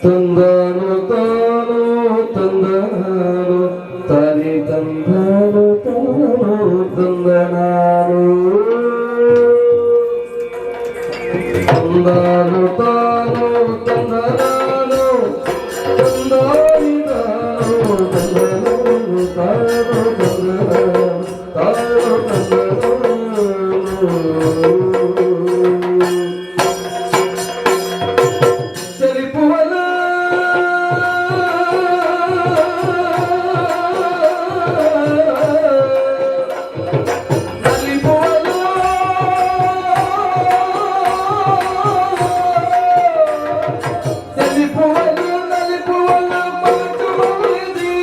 ತಂದಾನು ತಾನು ತಂದಾನು ತಾರಿ ತಂದಾನು ತಾನು ತಂದನಾನು ತಂದಾನು ತಾನು ತಂದನಾನು ತಂದಾನಿ ತಾನು ತಂದನಾನು ತಾನು ತಂದನಾನು ತಾನು ತಂದನಾನು. ಚಲಿಪುವಲ ನಲಿಪುವಲ ಚಲಿಪುವಲ ನಲಿಪುವಲ ಮಾಚುಮಲ್ಲದಿ,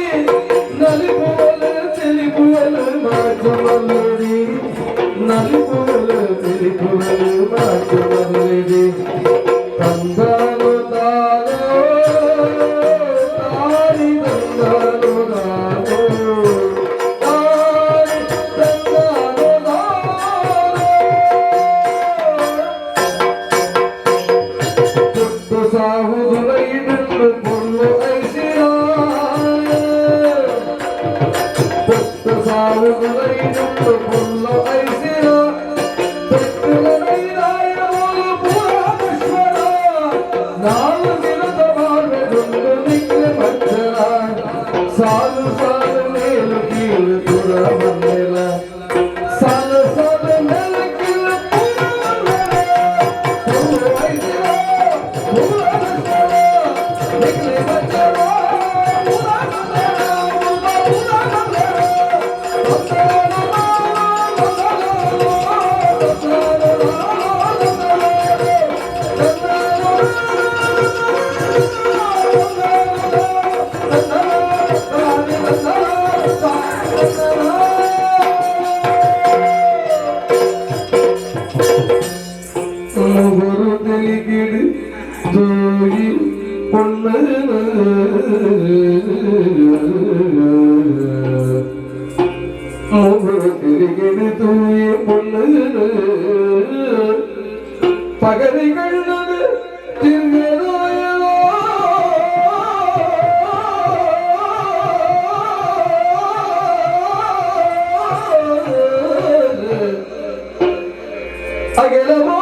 ನಲಿಪುವಲ ಚಲಿಪುವಲ ಮಾಚುಮಲ್ಲದಿ, ನಲಿಪುವಲ ಚಲಿಪುವಲ ಮಾಚುಮಲ್ಲದಿ. ತಂದಾನು ತಾನೋ ತಾರಿ ತಂದಾನು ತಾನೋ ತಾರಿ ತಂದಾನು ತಾನೋ. ತುಟ್ಟು ಸಾಹುದು ಲೈಡನ್ನು ಪೊರ್ಲು ಐಸಿರ, ತುಟ್ಟು ಸಾಹುದು ಲೈಡನ್ನು ಪೊರ್ಲು ಐಸಿರ, ಸಾಲು ಸಾಲು ಮೇಲು ಕೀಳು ಪುರ ಬಂದಿಲ್ಲ, ಸಾಲು ಸಾಲು ಮೇಲು ಕೀಳು ಪುರ ಮುಗುರು ತೆಲಿಗಿಡು ತೂಯಿ பொண்ணு, முகுரு தெலிகிடு தூய பொண்ணு, பகரிகள் திருநாயகோ. அகிலமோ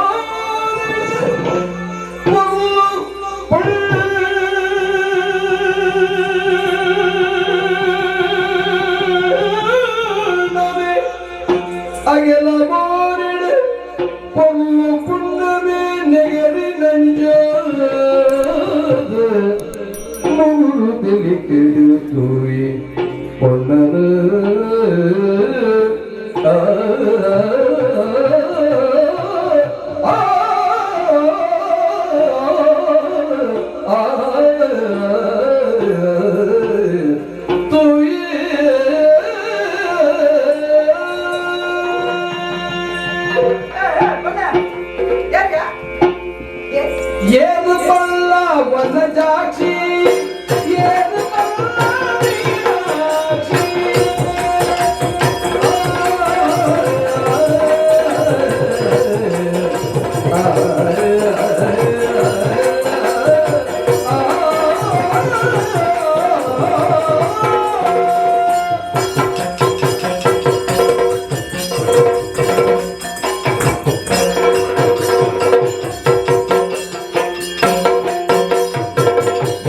ಅಗೆಲ ಮೋರಿಡು ಪೊಲ್ಲು ಪುಣ್ಣಮೆ ನೆಗರಿ ನಂಜಾದ ಮುಗುರು ತೆಲಿಕೆಡು ತೂಯಿ பொன்னரு. ஆ ஆ ஆ ಏದು ಬಲ್ಲ ವನಜಾಕ್ಷಿ, ಏದು ಬಲ್ಲ ಮೀನಾಕ್ಷಿ.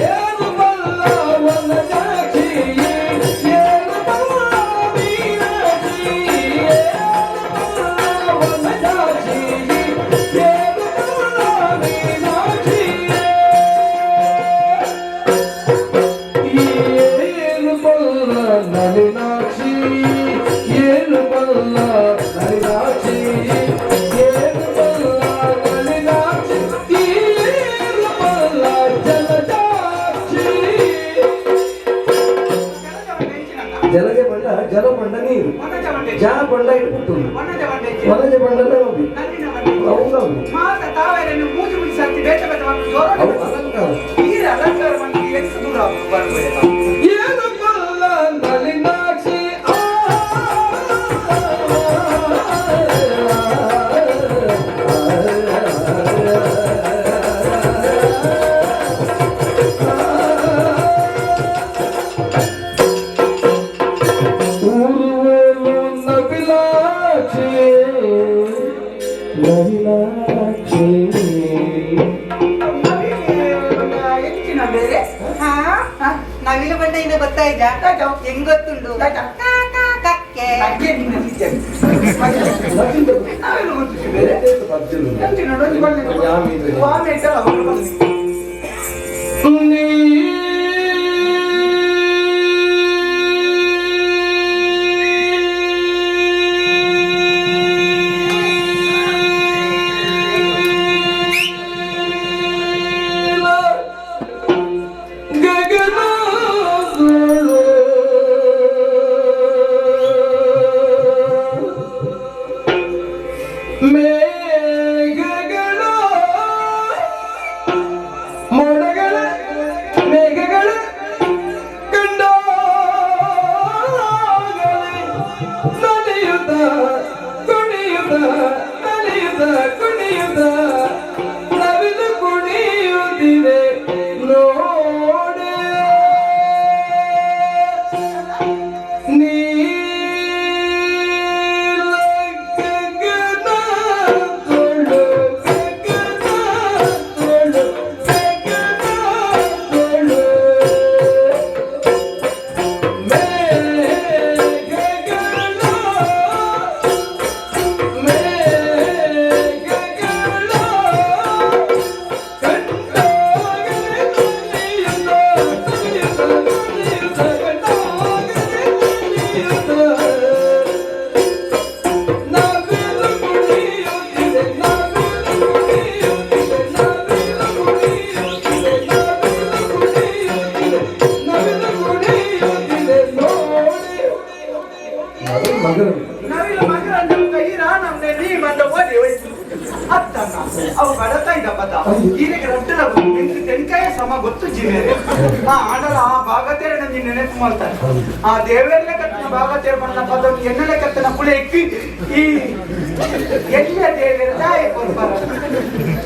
ಏದು ಬಲ್ಲ ವನಜಾಕ್ಷಿ, ಏದು ಬಲ್ಲ ಮೀನಾಕ್ಷಿ, ಏದು ಬಲ್ಲ ವನಜಾಕ್ಷಿ, ಏದು ಬಲ್ಲ ಮೀನಾಕ್ಷಿ, ಏನು ಬಲ್ಲ ನಳಿನಾಕ್ಷಿ, ಏನು ಬಲ್ಲ ನಳಿನಾಕ್ಷಿ, ಏನು ಬಲ್ಲ ನಳಿನಾಕ್ಷಿ, ಏನು ಬಲ್ಲ ಜಲಜಾಕ್ಷಿ. ಜಲಜ ಬಂಡ, ಜಲ ಬಂಡ ನೀರು, ಜಾ ಬಂಡ ಇಟ್ಬಿಟ್ಟು ವನಜ ಬಂಡಲ ಹೋಗಿ. ಹೌದೌದು. ಮಾತ ತಾವೇರನ್ನು ಮೂಜಿ ಮೂಜಿ ಸರ್ತಿ ಬೇತೆ ಬೇತೆ ಮಾಡ್ಕೊಂಡು ಜೋರ. ಅವು ಅಲಂಕಾರ. ನೀರು ಅಲಂಕಾರ ಮಾಡಿ ಎಷ್ಟು ದೂರ ಬರ್ಬೇಕು? ಏನು ಬಲ್ಲ ನಳಿನಾಕ್ಷಿ. ಆ ಎಂಚಿನ ಬೇರೆ? ಹಾ, ನವಿಲು ಬಣ್ಣ ಇನ್ನು ಗೊತ್ತಾಯ್ತಾ? ಹೆಂಗ್ ಗೊತ್ತುಂಡು? ಕಕ್ಕೆ. ಕಕ್ಕೆ ನಿನ್ನ ನಿಜ. ನವಿಲು ಗೊತ್ತಿತ್ತು ಬೇರೆ. ಎಂಚಿನ ಒಂಜಿ ಬಣ್ಣ? ಸ್ವಾಮಿ ಇಟ್ಟಲ್ಲ ಅವರು ಬಂದು. ಮೇಘಗಳ ಮೋಡಗಳ ಮೇಘಗಳ ಕಂಡಾಗಲೇ ನಲಿಯುತ್ತ ಕುಣಿಯುತ್ತ ನಲಿಯುತ್ತ ಕುಣಿಯುತ್ತ ನವಿಲು ಕುಣಿಯುತ್ತಿದೆ ನೋಡೆ. ನೀಲ ಗಗನ ತೊಳು ಗಗನ ತೊಳು ಗಗನ ತೊಳು ಮೇಘಗಳ ಮೇಘಗಳ ಕಂಡಾಗಲೇ ಕುಣಿಯುತ್ತ ಕುಣಿಯುತ್ತ ಕುಣಿಯುತ್ತ ಕಂಡಾಗಲೇ ಕುಣಿಯುತ್ತ ನವಿಲು ಕುಣಿಯುತ್ತಿದೆ ನವಿಲು ಕುಣಿಯುತ್ತಿದೆ ನವಿಲು ಕುಣಿಯುತ್ತಿದೆ ನವಿಲು ಕುಣಿಯುತ್ತಿದೆ ನವಿಲು ಕುಣಿಯುತ್ತಿದೆ ನೋಡಿ. ಮಗನು ನವಿಲು ಮಗನ ಕೈ ನಮ್ನೆ ನೀ ಬಂದ ಓಡಿ ಹೋಯ್ತು ಅತ್ತಣ್ಣ. ಅವು ಬಡತಾ ಇದ್ದ ಪದ ಈರಿಗೆ ರಟ್ಟದ ನಿಂಗೆ ತೆಂಕಾಯ ಸಮ ಗೊತ್ತು ಜೀವೇರೆ. ಆ ಆಡಲ ಆ ಭಾಗತೇರೆ ನಂಗೆ ನೆನಪು ಮಾಡ್ತಾರೆ. ಆ ದೇವರಲ್ಲೇ ಕತ್ತನ ಭಾಗತೇರು ಬಣ್ಣ ಪದ ಎನ್ನಲೆ ಕತ್ತನ ಕುಳೆ ಇಕ್ಕಿ ಈ ಎಲ್ಲ ದೇವರ ದಾಯ ಕೊರ್ಬಾರ.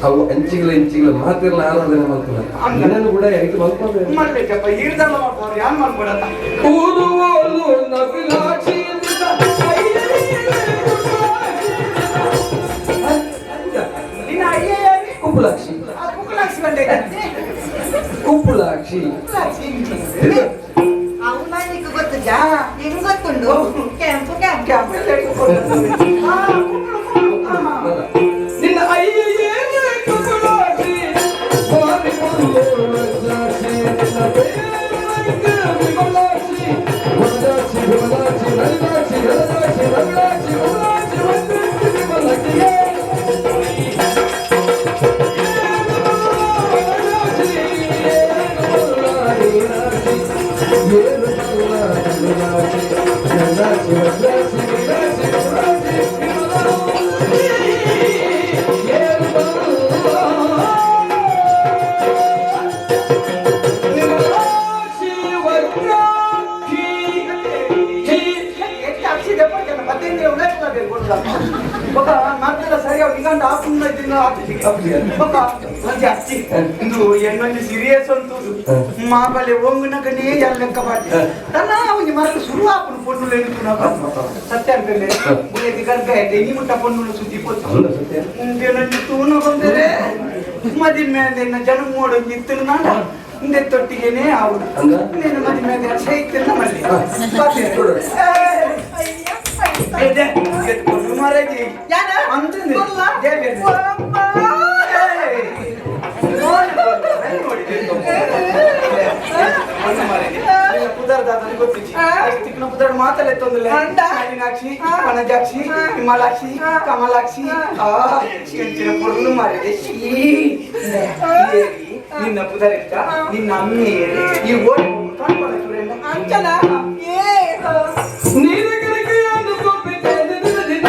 ಅವು ಅಂಚಿಗಳ ಇಂಚಿಗಳ ಮಾತಿರ್ಲ ಆರಾಧನೆ ಮಾಡ್ತಾರೆ. ನಿನ್ನನ್ನು ಕೂಡ ಐದು ಮಲ್ಪಬೇಕು. ಮಲ್ಬೇಕಪ್ಪ ಈರ್ದಲ್ಲ ಮಾಡ್ತಾರೆ ಯಾನ್ ಮಾಡ್ಕೊಡತ್ತ. ಊದುವೋಲು ನವಿಲಾಕ್ಷಿ. ನಿನ್ನ ಅಯ್ಯ? ಕುಪ್ಪುಲಾಕ್ಷಿ. ಆ ಕುಕ್ಕಲಾಕ್ಷಿ ಬಂಡೆ. ಕುಪ್ಪುಲಾಕ್ಷಿ. ಕುಕ್ಕಲಾಕ್ಷಿ. ಅವು ನನಗೆ ಗೊತ್ತುಜಾ? ಹೆಂಗ್ ಗೊತ್ತುಂಡು? ಕೆಂಪು ಕೆಂಪು. ಕ್ಯಾಂಪ್ ಎಲ್ಲ ಹಿಡ್ಕೊಂಡು. ಆ, ಕುಕ್ಕಳು, ಕುಕ್ಕಳು. ಆ. ನಿನ್ನ ಅಯ್ಯಯ್ಯೇ ಕುಪ್ಪುಲಾಕ್ಷಿ ಬಾರಿ ವಜ್ರಾಕ್ಷಿ ನಿನ್ನ ಬೇರಂಗ ವಿಮಲಾಕ್ಷಿ ವನಜಾಕ್ಷಿ ವಿಮಲಾಕ್ಷಿ ನಳಿನಾಕ್ಷಿ ಜಲದಾಕ್ಷಿ ರವಿಳಾಕ್ಷಿ ವಿಮಲಾಕ್ಷಿ ವಜ್ರಾಕ್ಷಿ ವಿಮಲಾಕ್ಷಿಯೇ. ಎಷ್ಟು ಅಕ್ಷಿ ದೆಪ್ಪಡಿಕೆಲ್ಲ ಪತ್ತೇಂದ್ರ ಉಳೈತದ ಬೇರೆ ಕೊಡುದ. ಬೊಕ ಮರ್ದಲ ಸರಿ ಅವು ನಿಗಂಡ ಆಪುಂಡ ಇದ್ದಿನ ಆಪಿಸಿಗೆ. ಬೊಕ ಒಂಜಿ ಅಚ್ಚಿ ಇಂದು ಎನ್ನೊಂಜಿ ಸೀರಿಯಸ್ ಅಂತುದು ಮಾಬಲೆ ಓಂಗುನ ಕಣೇ ಎಲ್ಲ ಲೆಕ್ಕ ಪಾಟಿ ತನ್ನ ಒಂಜಿ ಮರಕ್ ಶುರು ಆಪುನು ಪೊಣ್ಣುಲು ಎನ್ನುನ ಸತ್ಯ ಅನ್ಕಂಡೆ ಬುಲೆತಿ ಗರ್ಗ ಐತೆ ಇನಿ ಮುಟ್ಟ ಪೊಣ್ಣುಲು ಸುದ್ದಿ ಪೊತ್ತು ಇಂದೇನೊಂಜಿ ತೂನ ಬಂದರೆ ಮದಿಮೆ ನಿನ್ನ ಜನ ಮೋಡೊಂಜಿ ಇತ್ತು ನಾಡ ಇಂದೆ ತೊಟ್ಟಿಗೆನೇ ಆవుడు. ಅಂದ? నేను మది మీద చైతన్య మళ్ళీ ಅಯ್ಯ. ಮಾರಾಜಿ. ಯಾನ? ಅಂతుంది. ಕೊರ್ಲಾ? ದೇವೇಂದ್ರ. ಅಮ್ಮ. ಪುದರ್ ಮಾತಲೆತ್ತೊಂದಿಲ್ಲ. ಅಂದ? ನಳಿನಾಕ್ಷಿ, ವನಜಾಕ್ಷಿ, ವಿಮಲಾಕ್ಷಿ, ಕಮಲಾಕ್ಷಿ. ಆ ಕಂಚಿನ ಪೊರ್ಲು ಮಾರಿದೆ. ಶೀ ನಿನ್ನ ಪುದರೆಂತ ನಿನ್ನ ಅಮ್ಮಿ ಈ ಓಡಿ ಚೂರೆಂಡ. ಅಂಚನ ಏ. ನೀಲಗಿರಿಗೆಯನ್ನು ಕೊಪ್ಪಿದ್ದೇನೆ ದಿನ.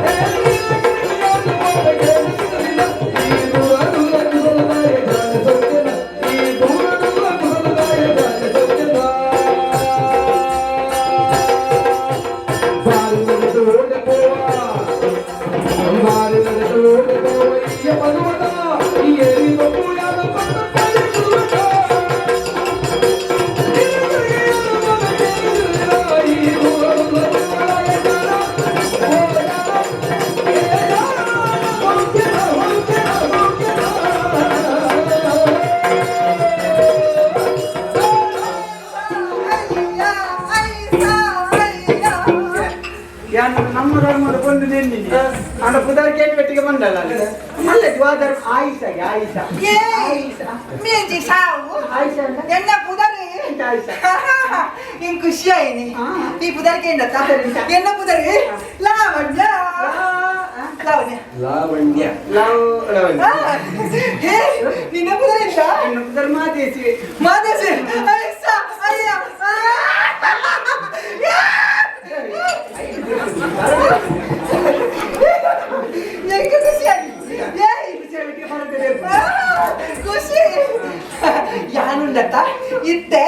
ಏ ನೀಲಗಿರಿಗೆಯನ್ನು ಕೊಪ್ಪಿದ್ದೇನೆ ದಿನ. ಈ ದೂರದುರ ಕುಸಲದಾಯ ಜಾಣ ಸತ್ಯನ. ಈ ದೂರದುರ ಕುಸಲದಾಯ ಜಾಣ ಸತ್ಯನ. ಬಾರಿನಡೆದು ಓಡಿ ಪೋವ. ಬಾರಿನಡೆದು ಓಡಿ ಪೋವ ಈಯ ಪರ್ವತ. ಈ ಏರಿ ಬಪ್ಪುಯಾದ ಪಟ್ಟ ಪರಿ. ಅಂಡ ಪುದರ್ ಕೇಳಿ ಪೆಟ್ಟಿಗೆ ಬಂದಲ್ಲ ಮಲ್ಲ ಜ್ವಾದರ್ ಆಯಿಸ ಆಯಿಸ ಏ ಮೇಂಜಿ ಸಾವು ಆಯಿಸ ಎನ್ನ ಪುದರ್ ಆಯಿಸ ಇಂಗ್ ಖುಷಿ ಆಯ್ನಿ ಈ ಪುದರ್ ಕೇಂಡತ್ತ ಎನ್ನ ಪುದರ್ ಲಾವಣ್ಯ ಲಾವಣ್ಯ ಲಾವಣ್ಯ ಲಾವಣ್ಯ ಹೇ ನಿನ್ನ ಪುದರ್ ಎಂತ ಎನ್ನ ಪುದರ್ ಮಾದೇಸಿ ಮಾದೇಸಿ ಐಸ ಅಯ್ಯ ಎಂಗೆ ಖುಷಿ ಆಗಿ ಖುಷಿ ಯಾನುಂಡತ್ತ ಇತ್ತೆ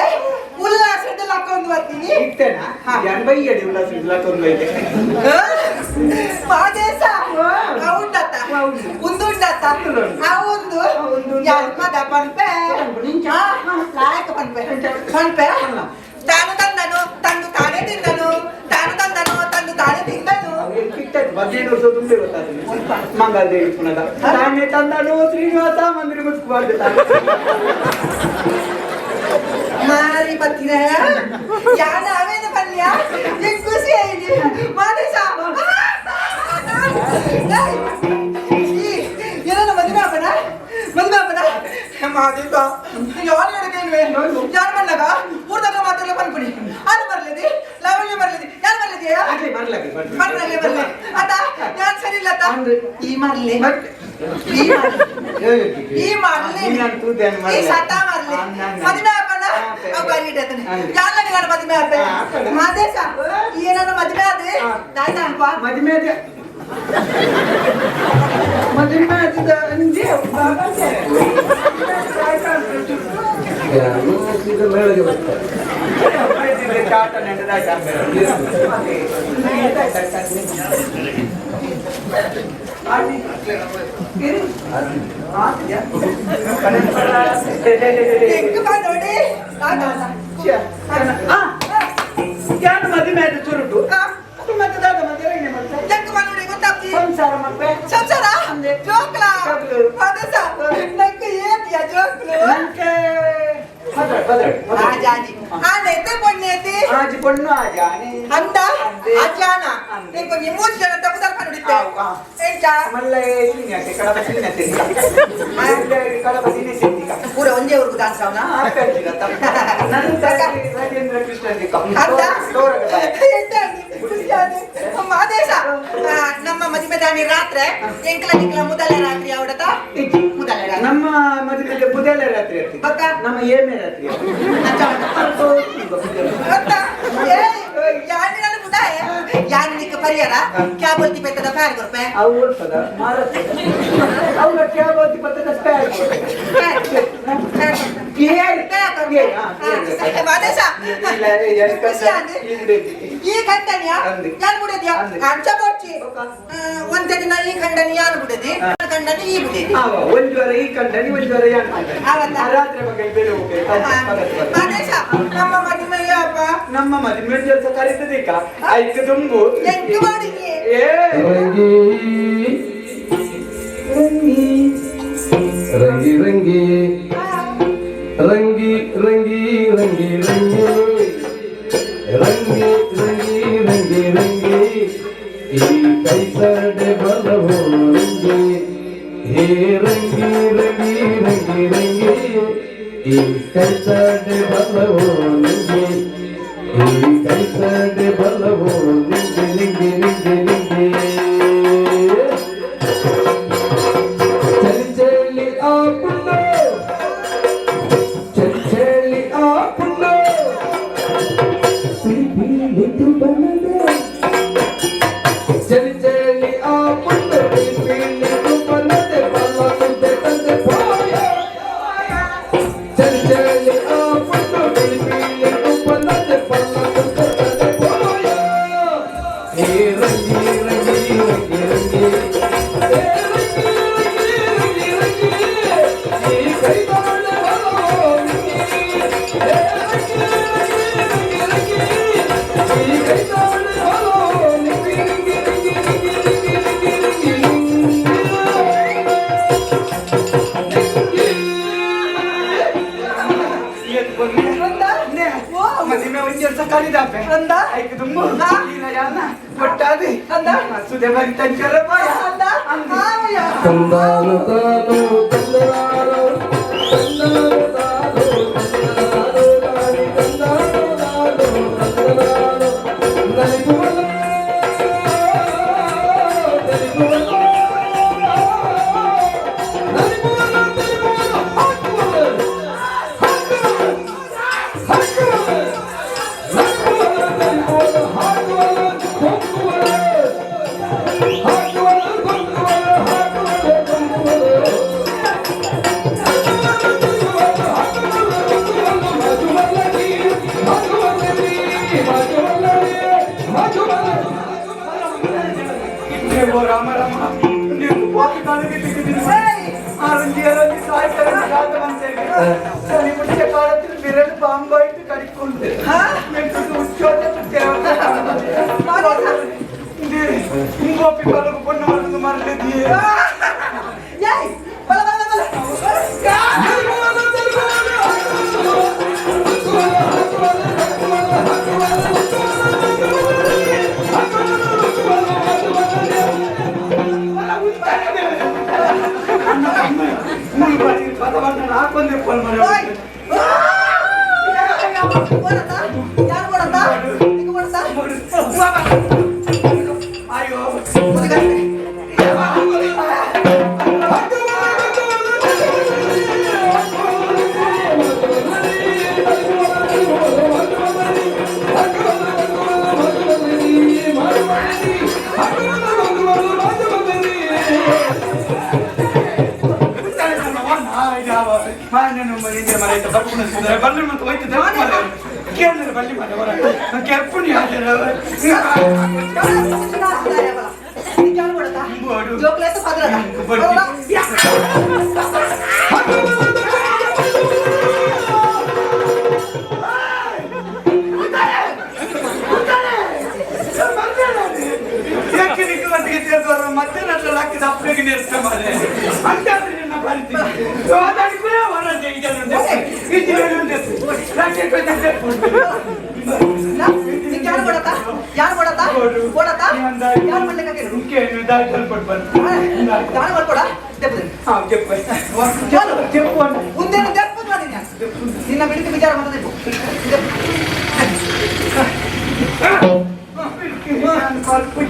ಉಲ್ಲಾಸದ ಲಕ್ಕೊಂದು ಬರ್ತೀನಿ ಇತ್ತೇನಾ ಯಾನ್ ಬೈಯಡಿ ಉಲ್ಲಾಸದ ಲಕ್ಕೊಂದು ಬೈದೆ ಮಾದೇಶ ಉಂಡತ್ತ ಉಂದುಂಡತ್ತ ಆ ಒಂದು ಯಾನ್ ಮದ ಪನ್ಪೆ ಲಾಯಕ ಪನ್ಪೆ ಪನ್ಪೆ ತಾನು ತಂದನು ತಂದು ತಾನೇ ತಿಂದನು ತಾನು ತಂದನು ತಂದು ತಾನೇ ತಿಂದನು 15 ವರ್ಷ ತುಂಬೆ ಗೊತ್ತಾಗ್ತದೆ ಮಂಗಲದೇವಿ ಪುನಃ ತಾನೇ ತಂದನು ಶ್ರೀನಿವಾಸ ಮಂದಿರ ಮುಚ್ಕಬಾರ್ದು ಮಾರಿ ಬತ್ತಿನ ಯಾನ ಅವೇನು ಪಲ್ಯ ಎಂಗ್ ಖುಷಿ ಆಯ್ತು ಮಾದೇಶ ಏನೋ ಮದುವೆ ಆಪನ ಮದುವೆ ಆಪನ ಮಾದೇಶ ಯಾರು ಹೇಳಕ್ಕೆ ಯಾರು ಬಂದಾಗ ಊರ್ದಾಗ ಮಾತಾಡಲ್ಲ ಬಂದ್ಬಿಡಿ ಅದು ಬರ್ಲಿದೆ ಲಾವಣ್ಯ ಬರ್ಲಿದೆ ಯಾರು ಬರ್ಲಿದೆಯಾ ಬರ್ಲಕ್ಕೆ ಬರ್ಲೇ ಬರ್ಲೆ ಅತ್ತ ಯಾರು ಸರಿ ಇಲ್ಲ ಅತ್ತ ಈ ಮರ್ಲೆ ಈ ಈ ಮರ್ಲೆ ಈ ಸತ ಮರ್ಲೆ ಮದುವೆ ಆಪನ ಯಾರು ಮದುವೆ ಆಪೆ ಮಾದೇಶ ಏನನ್ನ ಮದುವೆ ಆದ್ರೆ ನಾನು ಅಲ್ಪ ಮದುವೆ ಆದ ಮದುವೆ ಆದ ಮೇಳಗೆ ಬರ್ತಾರೆ ಮದುವೆ ಆದ ಚುರುಟು ಮತ್ತೆ ದಾದ ಮದುವೆ ಸಂಸಾರ ಮತ್ತೆ ಸಂಸಾರ ಜೋಕ್ಲ ಮಾದೇಶ ನಂಗೆ ಏತಿಯ ಜೋಕ್ಲು ಆಜಾಜಿ ಆನೈತೆ ಪೊಣ್ಣೈತಿ ಆಜಿ ಪೊಣ್ಣು ಆಜಾನೆ ಅಂದ ಆಜಾನ ನಿಂಗೆ ಮೂರು ಜನ ತಪ್ಪು ನುಡಿತೆ ಎಂಚ ಮಲ್ಲ ಸೀನ್ಯಾತೆ ಕಡಪ ಸೀನ್ಯಾತೆ ಕಡಪ ಸೀನೆ ಸಿದ್ದಿಕ ಪೂರ ಒಂದೇ ಊರಿಗೆ ದಾನ್ಸ್ ಅವನ ರಾಜೇಂದ್ರ ಕೃಷ್ಣ ಮಾದೇಶ ನಮ್ಮ ಮದುವೆ ದಾನಿ ರಾತ್ರಿ ಎಂಕಲ ನಿಂಕಲ ಮೊದಲ ರಾತ್ರಿ ಅವಡತ ಮೊದಲ ರಾತ್ರಿ ನಮ್ಮ ಮದುವೆ ಬುಧಲ ರಾತ್ರಿ ಬಕ್ಕ ನಮ್ಮ ಏಮೆ ರಾತ್ರಿ ಯಾನ್ ನಿಕ್ಕ ಪರಿಹಾರ ಕ್ಯಾ ಬೋಲ್ತಿ ಪೆತ್ತದ ಪ್ಯಾರ್ ಕೊರ್ಪೆ ಅವು ಓಡ್ತದ ಅವ್ರ ಕ್ಯಾ ಬೋಲ್ತಿ ಪತ್ತದ ಪ್ಯಾರ್ ಈ ಖಂಡನಿಯ ಯಾನ್ ಬಿಡದಿಯ ಅಂಚ ಬೋಡ್ಚಿ ಒಂದೇ ದಿನ ಈ ಖಂಡನಿ ಯಾನ್ ಬಿಡದಿ ಖಂಡನಿ ಈ ಬಿಡದಿ ಒಂದು ವಾರ ಈ ಖಂಡನಿ ಒಂದು ವಾರ ಯಾನ್ ರಾತ್ರಿ ಮಕ್ಕಳು ಬೇರೆ ಮಾದೇಶ ನಮ್ಮ ಮದುವೆಯಪ್ಪ ನಮ್ಮ ಮದುವೆ ಕೆಲಸ ಕರೀತದಿಕ್ಕ ಐಕ್ ತುಂಬು ಎಂಟು ಮಾಡಿದ್ವಿ ರಂಗಿ ರಂಗಿ ರಂಗಿ ರಂಗಿ ರಂಗಿ ರಂಗಿ ರಂಗಿ ರಂಗಿ ರಂಗಿ ರಂಗಿ ರಂಗಿ ಈ ಕೈಸಡೆ ಬಲವೋ ರಂಗಿ ಹೇ ರಂಗಿ ರಂಗಿ ರಂಗಿ ರಂಗಿ ಈ ಕೈಸಡೆ ಬಲವೋ ರಂಗಿ ಈ ಕೈಸಡೆ ಬಲವೋ ಲಿಂಗಿ ಲಿಂಗಿ ಲಿಂಗಿ ಲಿಂಗಿ ಚಲಿ ಚಲಿ ಆಪುಲ್ಲೋ ಚಲಿ ಚಲಿ ಆಪುಲ್ಲೋ ಪಿಲಿ ಬನ್ನದೆ ಚಲಿ ಚಲಿ ಆಪುಲ್ಲೋ ಪಿಲಿ ಬನ್ನದೆ ಬಲ್ಲ ತಂದೆ ತಂದೆ ಪೋಯ ಚಲಿ ಚಲಿ ಆಪುಲ್ಲೋ ಪಿಲಿ ಬನ್ನದೆ ಬಲ್ಲ ತಂದೆ ತಂದೆ ಪೋಯ ಹೇ ರಂಗಿ ರಂಗಿ ರಂಗಿ ರಂಗಿ ಹೇ ರಂಗಿ ರಂಗಿ ರಂಗಿ ರಂಗಿ ಈ ಕೈದಾಳ ಬಲವೋ ರಂಗಿ ಹೇ ರಂಗಿ ರಂಗಿ ರಂಗಿ ರಂಗಿ ಈ ಕೈದಾಳ ಬಲವೋ ರಂಗಿ ರಂಗಿ ರಂಗಿ ರಂಗಿ ರಂಗಿ ರಂಗಿ ರಂಗಿ ರಂಗಿ ಮದಿಮೆ ಒಂಜಿ ವರ್ಷ ಕಲಿದಾಪೆ ಅಂದ? ಐಕ್ ದುಂಬು ಹಾ? ಈನ ಯಾನ ಒಟ್ಟಾದಿ ಅಂದ? ಸುದೆ ಬರಿ ತಂಚರ ಪಾಯ ಅಂದ? ಆವಯ್ಯ. ತಂದಾನು ತಾನು ತಂದನಾನು ತಂದಾನು ತಾನು ತಂದನಾನು ತಾನಿ ತಂದಾನು ತಾನು ತಂದನಾನು ನಲಿಗುವನು ನಲಿಗುವನು ನಲಿಗುವನು ನಲಿಗುವನು ಹಾಕುವನು ಹಾಕುವನು ಹಾಕುವನು ನಲಿಗುವನು ನಲಿಗುವನು ಹಾಕುವನು ಕೊಂಕುವನು ಹಾಕುವನು ಕೊಂಕುವನು ಹಾಕುವನು ಕೊಂಕುವನು ಓ ರಾಮ ರಾಮ ನೀವು ಕೋಟಿ ಕಾಲಿಗೆ ತಿಕ್ಕಿದ್ದೀನಿ ಏಯ್! ಆರಂಜಿ ಅರಂಜಿ ಸಾಯ್ತಾರೆ ಜಾತ ಮಂತೇಳಿ ಸರಿ ಮುಚ್ಚೆ ಕಾಲത്തിൽ വിരൽ പാമ്പായിട്ട് കടിക്കൊണ്ട് ಹಾ? ಇಂಗೋಪಿ ಕಾಲకు పొన్ను మరదు మరలేదు ಏಯ್, ಬಲ, ಬಲ, ಬಲ, ಬಲ. ಹಾಕೊಂಡೆ ಫೋನ್ ಮಾಡಿ ಓಯ್! ಆ! ಕೊಡತ್ತಾ? ಯಾರು ಕೊಡತ್ತಾ? ನಿಂಗೆ ಕೊಡತ್ತಾ? ಅಯ್ಯೋ ಮುದುಕಂತೆ. ನಿಂಗೆ ಯಾರು ಕೊಡತ್ತಾ? ಜೋಕ್ಲೇತು ಪದ್ರದ. ಹೌದಾ? ನಿಂಗೆ ಯಾರು ಕೊಡತ್ತಾ? ಯಾರು ಕೊಡತ್ತಾ? ಕೊಡತ್ತಾ? ಯಾರು ಮಾಡ್ಲಿಕ್ಕೆ ದಾನ ಮಾಡ್ಕೊಡ ದೆಪ್ಪದಲ್ಲಿ. ಮುಂದೇನು ದೆಪ್ಪದು ಮಾಡಿದ್ಯಾ? ನಿನ್ನ ಬಿಡಿಕೆ ವಿಚಾರ ಮಾಡಬೇಕು.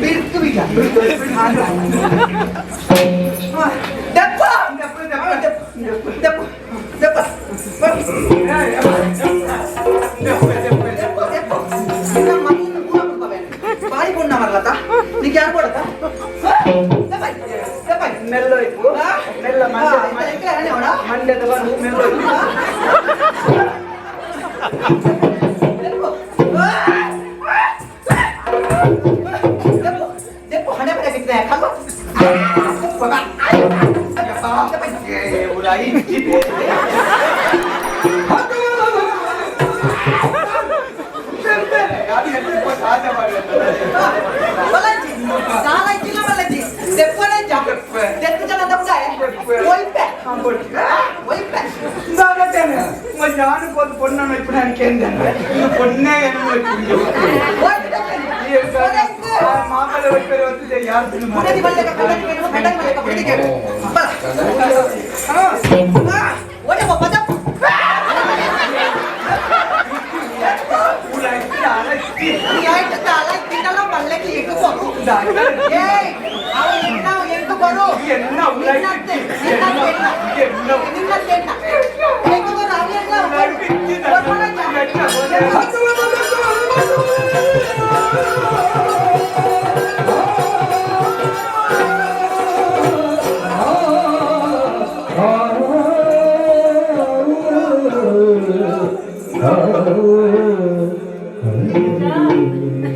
ಬಿರ್ಕು ವಿಚಾರ. ದೆಪ್ಪ ದೆಪ್ಪ ದೆಪ್ಪ ದೆಪ್ಪ ದೆಪ್ಪ ದೆಪ್ಪ. ನಿನ್ನ ಮನೆಯನ್ನು ಪೂರ ಬಿಡ್ಕೋಬೇಡ. ಬಾಯಿ ಬಣ್ಣ ಮರಲತ್ತ ನಿಂಗೆ ಯಾರು ಕೊಡತ್ತಾ? ದೆಪ್ಪ ದೆಪ್ಪ. ಮೆಲ್ಲೋಯ್ತು ಮೆಲ್ಲ ಮಂಡ್ಯದ ಬಂದು ಮೆಲ್ಲೋಯ್ತು. പൊണ്ണ ഇപ്പൊ എനിക്ക് എന്താണ് പൊണ്ണേ ಮಾಮಲೆ ಒಪ್ಪರೆ ಯಾರು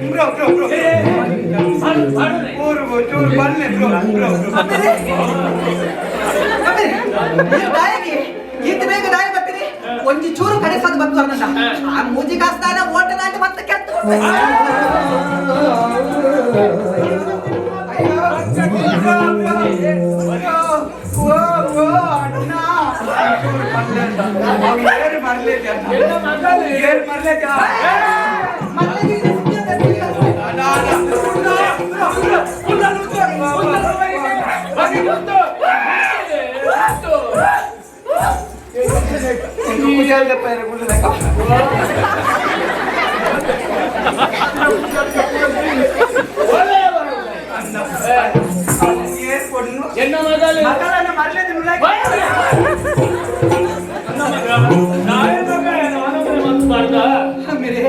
ಬ್ರೋ ಬ್ರೋ ಬ್ರೋ ಊರು ಚೂರು ಬನ್ನಿ ಬ್ರೋ ಬ್ರೋ ಈತ ಬೇಗ ದಾಯಿ ಬರ್ತೀನಿ ಒಂಜಿ ಚೂರು ಕಡೆ ಸದ್ ಬಂತು ಅನ್ನ ಆ ಮೂಜಿ ಕಾಸ್ತಾನ ಓಟನಾಟ ಮತ್ತೆ ಕೆತ್ತ. ಅಣ್ಣ. ಎನ್ನ ಮಗಲು ಮಗಳನ್ನ ಮರಲೇದು ಆಮೇಲೆ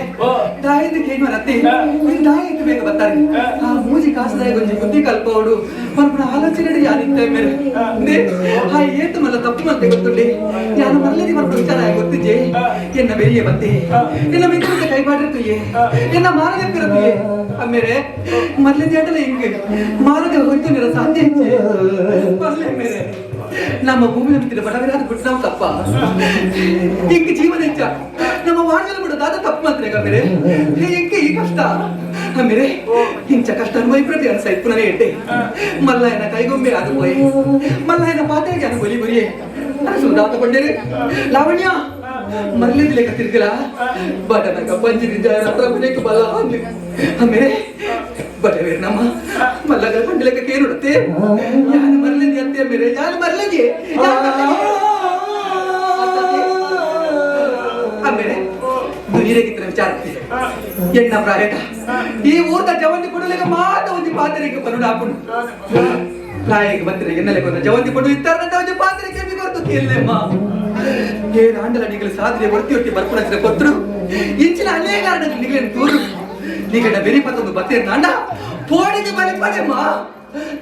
ದಾಯಿಂದ ಕೇಳುವರತ್ತೆ ನಿನ್ ದಾಯ ಇತ್ತು ಬೇಗ ಬರ್ತಾರೆ ಆ ಮೂಜಿ ಕಾಸದಾಯ ಗೊಂಜಿ ಬುದ್ಧಿ ಕಲ್ಪವಡು ಪನ್ಪುನ ಆಲೋಚನೆ ಯಾನಿತ್ತೆ ಮೇರೆ ಆ ಏತು ಮಲ್ಲ ತಪ್ಪು ಮತ್ತೆ ಗೊತ್ತುಂಡೆ ಯಾನು ಮರಲೇದಿ ಮಲ್ಪ ವಿಚಾರ ಗೊತ್ತಿಜ್ಜೆ ಎನ್ನ ಬೆರಿಯೇ ಬತ್ತೆ ಎನ್ನ ಮಿತ್ರ ಕೈ ಮಾಡಿರ್ತುಯೇ ಎನ್ನ ಮಾರದೆ ಪಿರತುಯೇ ಆಮೇಲೆ ಮರಲೇದಿ ಆಟಲ ಹಿಂಗೆ ಮಾರದೆ ಹೋಯ್ತು ನಿರ ಸಾಧ್ಯ ಇಚ್ಚೆ ಮರಲೇ ಮೇರೆ ನಮ್ಮ ಭೂಮಿ ನಂಬಿತಿನ ಬಡವರಾದ ಬಿಟ್ಟು ನಾವು ತಪ್ಪ ಹಿಂಗೆ ಜೀವನ ಹೆಚ್ಚ ನಮ್ಮ ವಾಣಿ ಬಿಡೋದಾದ ತಪ್ಪು ಮಾತ್ರ ಮೇರೆ ಹಿಂಗೆ ಈ ಕಷ್ಟ ಆಮೇಲೆ ಇಂಚ ಕಷ್ಟ ಅನುಭವಿ ಅನ್ಸ ಇಪ್ಪುನೇ ಎಟ್ಟೆ ಮಲ್ಲಯ್ಯನ ಕೈಗೊಂಬೆ ಅದು ಪೋಯೆ ಮಲ್ಲಯ್ಯನ ಪಾತ್ರೆಗೆ ಅನು ಒಲಿ ಬರಿಯೆ ಸುಧಾತ ಕೊಂಡೇರಿ ಲಾವಣ್ಯ ಮರಳಿದ ಲೆಕ್ಕ ತಿರ್ಗಲ ಬಡನಕ ಪಂಜಿನ ಹತ್ರ ಮನೆಗೆ ಬಲ ಆಮೇಲೆ ಬಡವೇರ್ ನಮ್ಮ ಮಲ್ಲಗಳ ಪಂಡಿ ಲೆಕ್ಕ ಕೇರುಡತ್ತೆ ಯಾನು ಮರಳಿದ್ದೆ ಅತ್ತೆ ಮೇರೆ ಯಾನು ಮರಳಿದೆ ಆಮೇಲೆ ದುನಿಯಗಿತ್ತಿನ ವಿಚಾರ ಎಣ್ಣ ಪ್ರಾಯಟ ಈ ಊರ್ದ ಜವಂತಿ ಕೊಡಲಿಕ್ಕೆ ಮಾತ ಒಂದು ಪಾತ್ರೆಗೆ ಬರುಡ ಹಾಕೊಂಡು ಪ್ರಾಯಕ್ಕೆ ಬಂದರೆ ಎನ್ನಲೆ ಕೊಂದ ಜವಂತಿ ಕೊಡು ಇತ್ತಾರಂತ ಒಂದು ಪಾತ್ರೆಗೆ ಕೊರತು ಕೇಳಲೆಮ್ಮ ಏನ್ ಆಂಡಲ ನಿಗಲು ಸಾಧನೆ ಒರ್ತಿ ಒಟ್ಟಿ ಬರ್ಪುಣ ಕೊತ್ತರು ಇಂಚಿನ ಅನೇಕ ಕಾರಣ ನಿಗಲೇನು ತೂರು ನಿಗಡ ಬೆರಿ ಪತ್ತೊಂದು ಬತ್ತೇರ್ ನಾಂಡ ಪೋಡಿಗೆ ಬಲಿ ಪಡೆಮ್ಮ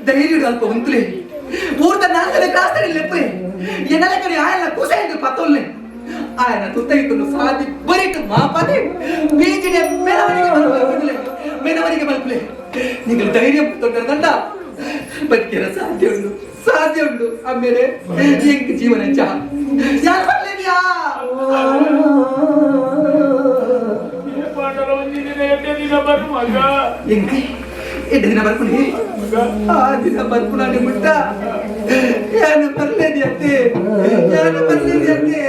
ಧೈರ್ಯ ಅಲ್ಪ ಉಂತುಲೆ ಊರ್ದ ನಾಲ್ಕನೇ ಕ್ಲಾಸ್ ಲೆಪ್ಪೆ ಎನ್ನಲೆ ಕಡೆ ಆಯಲ್ಲ ಕುಸೆ ಪತ್ತೊಲ್ಲೆ ఆయన ತುತ್ತೈತನು ಸಾಧಿ ಬರಿಟು ಮಾಪದೆ ಬೀಜಿನ ಮೆರವಣಿಗೆ ಮಲ್ಪುಲೆ ಮೆರವಣಿಗೆ ಮಲ್ಪುಲೆ ನೀವು ಧೈರ್ಯ ತೊಂದರೆದಂಡ ಬದುಕಿರ ಸಾಧ್ಯ ಉಂಟು ಸಾಧ್ಯ ಉಂಟು ಆಮೇಲೆ ಎಂಕ್ ಜೀವನ ಚ ಯಾರು ಬರ್ಲೇನ್ಯಾ ಎಂಕ್ ಎಡ್ಡು ದಿನ ಬರ್ಪುನಿ ಆ ದಿನ ಬರ್ಪುನಾಡಿ ಮುಟ್ಟ ಯಾನು ಬರ್ಲೇದಿ ಅತ್ತೆ ಯಾನು ಬರ್ಲೇದಿ ಅತ್ತೆ.